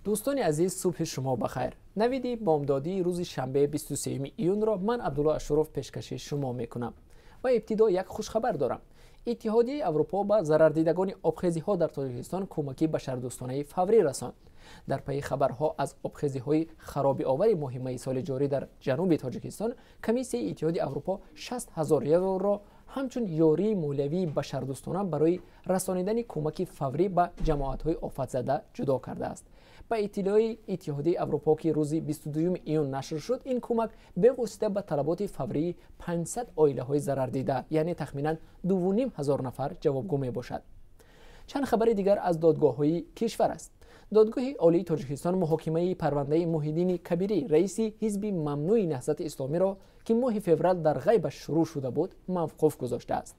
Дӯстони азиз, субҳи шумо бахайр. Навиди бомдодии рӯзи шанбе, 23 июнро ман, Абдулло Ашуров, пешкаши шумо мекунам ва ибтидо як хушхабар дорам. Иттиҳодияи Аврупо ба зарардидагони обхезиҳо дар Тоҷикистон кӯмаки башардӯстонаи фаврӣ расонд. Дар пайи хабарҳо аз обхезиҳои харобиовари моҳи майи соли ҷорӣ дар ҷануби Тоҷикистон, Комиссияи Иттиҳоди Аврупо 60 ҳазор евроро ҳамчун ёрии молиявии башардӯстона барои расонидани кӯмаки фаврӣ ба ҷамоатҳои офатзада ҷудо кардааст. Ба иттилои Иттиҳодияи Аврупо, ки рӯзи 22 июн нашр шуд, ин кӯмак бевосита ба талаботи фаврии 500 оилаҳои зарардида, яъне тахминан 2,5 ҳазор нафар, ҷавобгӯ мебошад. Чанд хабари дигар аз додгоҳҳои кишвар аст. Додгоҳи Олии Тоҷикистон муҳокимаи парвандаи Муҳиддини Кабирӣ, раиси ҳизби мамнӯи Наҳзати Исломиро, ки моҳи феврал дар ғайбаш шурӯъ шуда буд, мавқуф гузоштааст.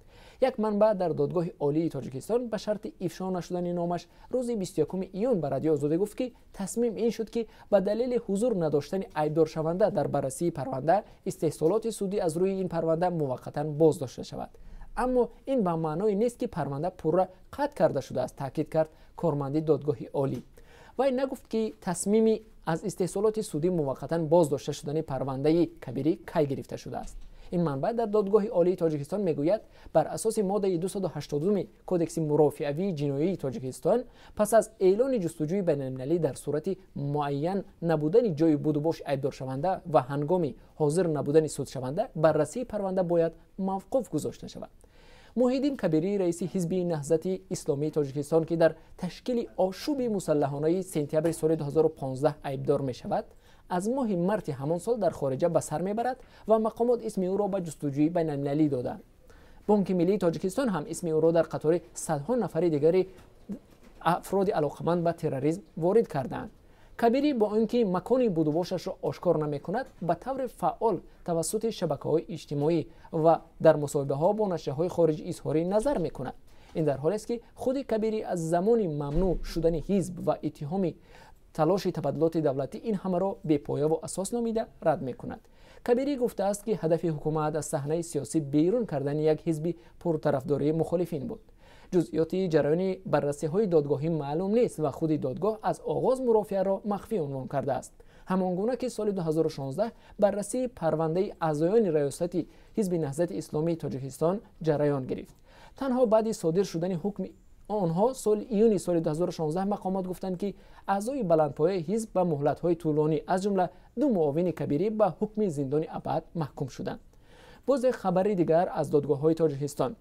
Як манбаъ дар Додгоҳи Олии Тоҷикистон ба шарти ифшо нашудани номаш рӯзи 21 июн ба Радиои Озодӣ гуфт, ки тасмим ин шуд, ки ба далели ҳузур надоштани айбдоршаванда дар баррасии парванда, истеҳсолоти судӣ аз рӯи ин парванда муваққатан боздошта шавад. Аммо ин ба маъное нест, ки парванда пурра қатъ карда шудааст, таъкид кард корманди Додгоҳи Олӣ. Вай нагуфт, ки тасмими аз истеҳсолоти судӣ муваққатан боздошта шудани парвандаи Кабирӣ кай гирифта шудааст. Ин манбаъ дар Додгоҳи Олии Тоҷикистон мегӯяд, бар асоси моддаи 280 Кодекси мурофиавии ҷиноии Тоҷикистон, пас аз эълони ҷустуҷӯи байналмилалӣ, дар сурати муайян набудани ҷойи будубоши айбдоршаванда ва ҳангоми ҳозир набудани судшаванда, баррасии парванда бояд мавқуф гузошта шавад. Муҳиддин Кабирӣ, раиси ҳизби Наҳзати Исломии Тоҷикистон, ки дар ташкили ошӯби мусаллаҳонаи сентябри соли 2015 айбдор мешавад, аз моҳи марти ҳамон сол дар хориҷа ба сар мебарад ва мақомот исми ӯро ба ҷустуҷӯи байналмилалӣ доданд. Бонки Миллии Тоҷикистон ҳам исми ӯро дар қатори садҳо нафари дигари афроди алоқаманд ба терроризм ворид кардаанд. Кабирӣ бо он ки макони будубошашро ошкор намекунад, ба таври фаъол тавассути шабакаҳои иҷтимоӣ ва дар мусоҳибаҳо бо нашрияҳои хориҷӣ изҳори назар мекунад. Ин дар ҳолест, ки худи Кабирӣ аз замони мамнӯъ шудани ҳизб ва иттиҳоми талоши табаддулоти давлатӣ ин ҳамаро бепояву асос номида рад мекунад. Кабирӣ гуфтааст, ки ҳадафи ҳукумат аз саҳнаи сиёсӣ берун кардани як ҳизби пуртарафдории мухолифин буд. Ҷузъиёти ҷараёни баррасиҳои додгоҳӣ маълум нест ва худи додгоҳ аз оғоз мурофиаро махфӣ унвон кардааст, ҳамон гуна ки соли 2016 баррасии парвандаи аъзоёни раёсати ҳизби Наҳзати Исломии Тоҷикистон ҷараён гирифт. Танҳо баъди содир шудани ҳукми онҳо соли июни соли 2016 мақомот гуфтанд, ки аъзои баландпояи ҳизб ба муҳлатҳои тӯлонӣ, аз ҷумла ду муовини Кабирӣ, ба ҳукми зиндони абад маҳкум шуданд. Боз як хабари дигар аз додгоҳҳои Тоҷикистон.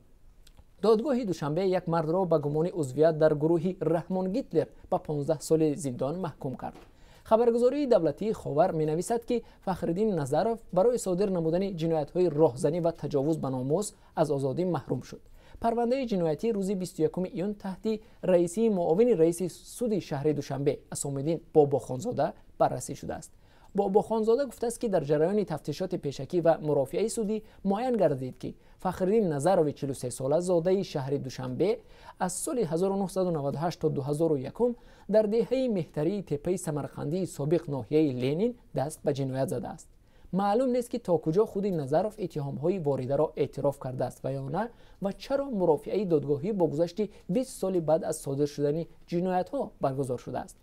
Додгоҳи Душанбе як мардро ба гумони узвият дар гурӯҳи Раҳмон Гитлер ба 15 соли зиндон маҳкум кард. Хабаргузории давлатии Ховар менависад, ки Фахриддин Назаров барои содир намудани ҷиноятҳои роҳзанӣ ва таҷовуз ба номус аз озодӣ маҳрум шуд. Парвандаи ҷиноятӣ рӯзи 21 июн таҳти раисии муовини раиси суди шаҳри Душанбе Асомиддин Бобохонзода баррасӣ шудааст. Бобохонзода гуфтааст, ки дар ҷараёни тафтишоти пешакӣ ва мурофиаи судӣ муайян гардид, ки Фахриддин Назарови 43сола, зодаи шаҳри Душанбе, аз соли 1998 то 2001 дар деҳаи Меҳтарии Теппаи Самарқандии собиқ ноҳияи Ленин даст ба ҷиноят задааст. Маълум нест, ки то куҷо худи Назаров иттиҳомҳои воридаро эътироф кардааст ва ё на ва чаро мурофиаи додгоҳӣ бо гузашти 20 соли баъд аз содир шудани ҷиноятҳо баргузор шудааст.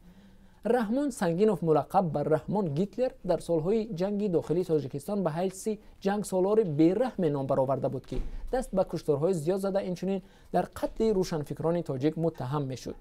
Раҳмон Сангинов, мулаққаб ба Раҳмон Гитлер, дар солҳои ҷанги дохилии Тоҷикистон ба ҳайси ҷангсолори бераҳме ном бароварда буд, ки даст ба кушторҳои зиёд зада, инчунин дар қатли рӯшанфикрони тоҷик муттаҳам мешуд.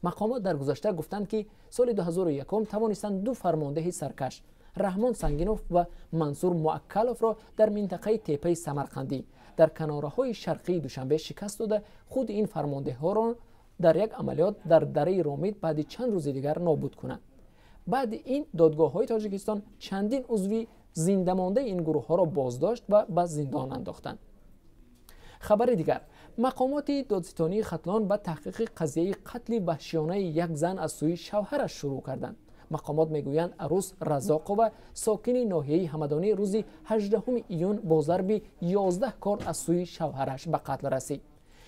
Мақомот дар гузашта гуфтанд, ки соли 2001 тавонистанд ду фармондеҳи саркаш, Раҳмон Сангинов ва Мансур Муаккаловро, дар минтақаи Теппаи Самарқандӣ дар канораҳои шарқии Душанбе шикаст дода, худи ин фармондеҳҳоро дар як амалиёт дар дараи Ромид баъди чанд рӯзи дигар нобуд кунанд. Баъди ин додгоҳҳои Тоҷикистон чандин узви зиндамондаи ин гурӯҳҳоро боздошт ва ба зиндон андохтанд. Хабари дигар: мақомоти додситонии Хатлон ба таҳқиқи қазияи қатли ваҳшиёнаи як зан аз сӯи шавҳараш шурӯъ карданд. Мақомот мегӯянд, Арӯс Разоқова, сокини ноҳияи Ҳамадонӣ, рӯзи 18 июн бо зарби 11 кор аз сӯи шавҳараш ба қатл расид.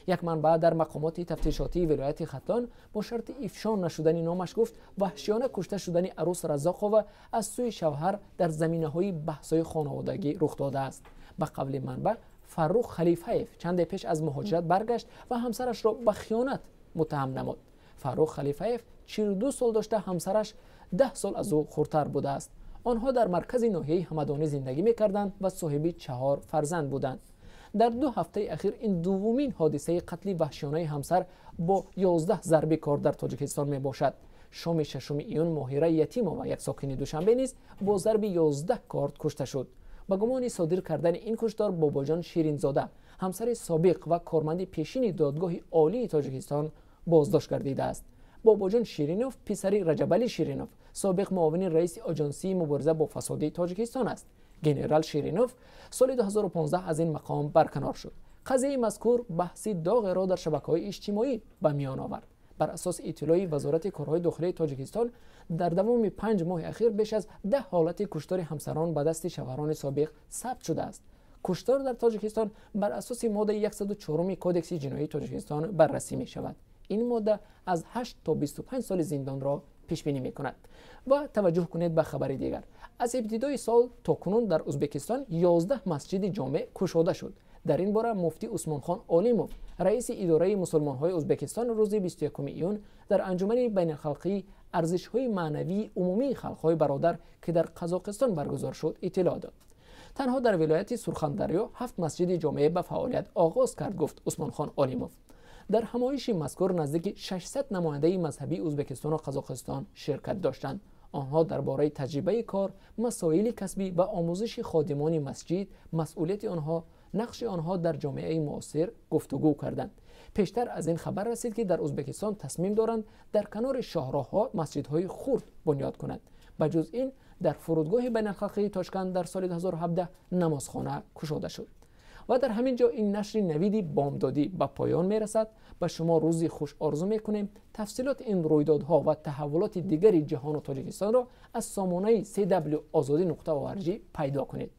Як манбаъ дар мақомоти тафтишотии вилояти Хатлон бо шарти ифшо нашудани номаш гуфт, ваҳшиёна кушта шудани Арӯс Разоқова аз сӯи шавҳар дар заминаҳои баҳсҳои хонаводагӣ рух додааст. Ба қавли манбаъ, Фаррух Халифаев чанде пеш аз муҳоҷират баргашт ва ҳамсарашро ба хиёнат муттаҳам намуд. Фаррух Халифаев 42 сол дошта, ҳамсараш 10 сол аз ӯ хурдтар будааст. Онҳо дар маркази ноҳияи Ҳамадонӣ зиндагӣ мекарданд ва соҳиби 4 фарзанд буданд. Дар 2 ҳафтаи ахир ин дуввумин ҳодисаи қатли ваҳшиёнаи ҳамсар бо 11 зарби кор дар Тоҷикистон мебошад. Шоми 6 июн Моҳира Ятимова, як сокини Душанбе, низ бо зарби 11 корд кушта шуд. Ба гумони содир кардани ин куштор Бобоҷон Ширинзода, ҳамсари собиқ ва корманди пешини Додгоҳи Олии Тоҷикистон, боздошт гардидааст. Бобоҷон Ширинов писари Раҷабалӣ Ширинов, собиқ муовини раиси Оҷонсии мубориза бо фасоди Тоҷикистон аст. Генерал Ширинов соли 2015 аз ин мақом барканор шуд. Қазияи мазкур баҳси доғеро дар шабакаҳои иҷтимоӣ ба миён овард. Бар асоси иттилои Вазорати корҳои дохилии Тоҷикистон, дар давоми 5 моҳи ахир беш аз 10 ҳолати куштори ҳамсарон ба дасти шавҳарони собиқ сабт шудааст. Куштор дар Тоҷикистон бар асоси моддаи 104 Кодекси ҷиноии Тоҷикистон баррасӣ мешавад. Ин модда аз 8 то 25 соли зиндонро пешбинӣ мекунад. Ва таваҷҷӯҳ кунед ба хабари дигар. Аз ибтидои сол то кунун дар Ӯзбекистон 11 масҷиди ҷомеъ кушода шуд. Дар ин бора муфтӣ Усмонхон Олимов, раиси идораи мусулмонҳои Ӯзбекистон, рӯзи 21 июн дар анҷумани байналхалқии арзишҳои маънавии умумии халқҳои бародар, ки дар Қазоқистон баргузор шуд, иттилоъ дод. Танҳо дар вилояти Сурхандарё 7 масҷиди ҷомеъ ба фаъолият оғоз кард, гуфт Усмонхон Олимов. Дар ҳамоиши мазкур наздики 600 намояндаи мазҳабии Ӯзбекистону Қазоқистон ширкат доштанд. Онҳо дар бораи таҷрибаи кор, масоили касбӣ ва омӯзиши ходимони масҷид, масъулияти онҳо, нақши онҳо дар ҷомеаи муосир гуфтугӯ карданд. Пештар аз ин хабар расид, ки дар Ӯзбекистон тасмим доранд дар канори шоҳроҳҳо масҷидҳои хурд бунёд кунанд. Ба ҷуз ин, дар фурудгоҳи байналхалқии Тошканд дар соли 2017 намозхона кушода шуд. Ва дар ҳамин ҷо ин нашри навиди бомдодӣ ба поён мерасад. Ба шумо рӯзи хуш орзу мекунем. Тафсилоти ин рӯйдодҳо ва таҳаввулоти дигари ҷаҳону Тоҷикистонро аз сомонаи cw озодӣ.org пайдо кунед.